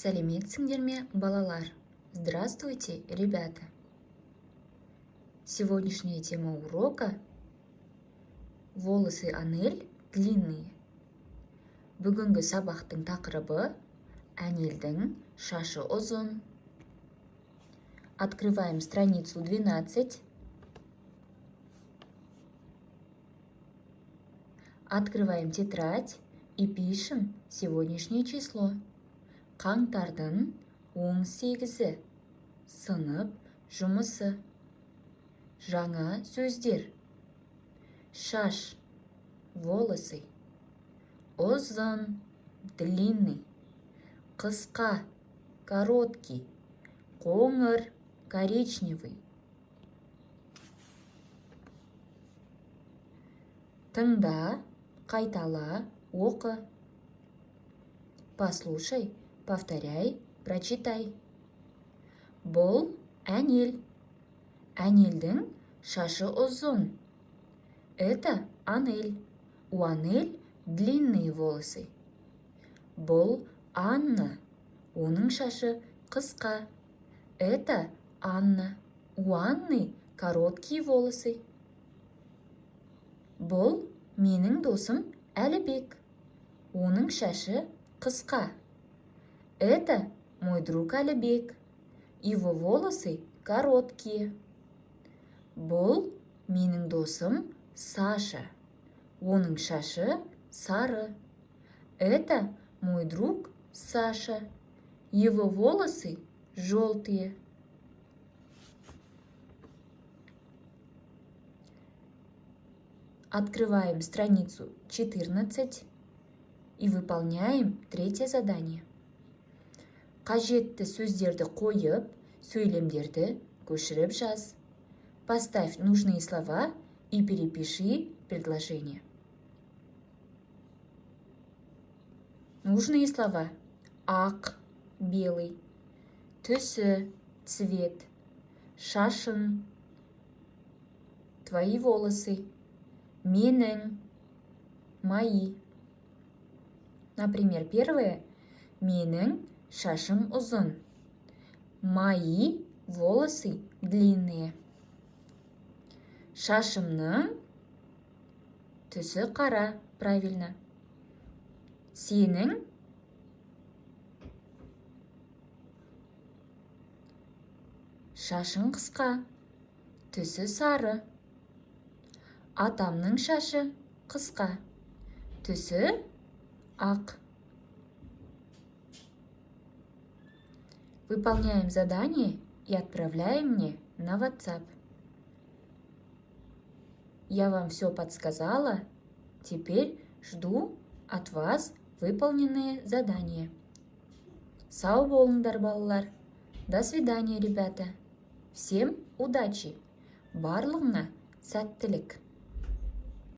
Сәлеметсіңдер ме, балалар? Здравствуйте, ребята! Сегодняшняя тема урока – волосы Анель длинные. Бүгінгі сабақтың тақырыбы – Әнелдің шашы ұзын. Открываем страницу 12. Открываем тетрадь и пишем сегодняшнее число. Қаңтардың 18-і. Сынып жұмысы. Жаңа сөздер. Шаш – волосы. Ұзын – длинный. Қысқа – короткий. Қоңыр – коричневый. Тыңда, қайтала, оқы. Послушай, повторяй, прочитай. Бұл Әнел. Әнелдің шашы ұзын. Это Анель. У Анель длинные волосы. Бұл Анна. Оның шашы қысқа. Это Анна. У Анны короткие волосы. Бұл менің досым Әлібек. Оның шашы қысқа. Это мой друг Әлібек. Его волосы короткие. Бұл менің досым Саша. Оның шашы сары. Это мой друг Саша. Его волосы желтые. Открываем страницу 14 и выполняем третье задание. Қажетті сөздерді қойып, сөйлемдерді көшіріп жаз. Поставь нужные слова и перепиши предложение. Нужные слова: ақ – белый, түсі – цвет, шашың – твои волосы, менің – мои. Например, первое: менің шашым ұзын. Мои волосы длинные. Шашымның түсі қара, правильно. Сенің шашың қысқа, түсі сары. Атамның шашы қысқа, түсі ақ. Выполняем задание и отправляем мне на WhatsApp. Я вам все подсказала. Теперь жду от вас выполненные задания. Сау болыңдар, балалар. До свидания, ребята. Всем удачи. Барлығыңа сәттілік.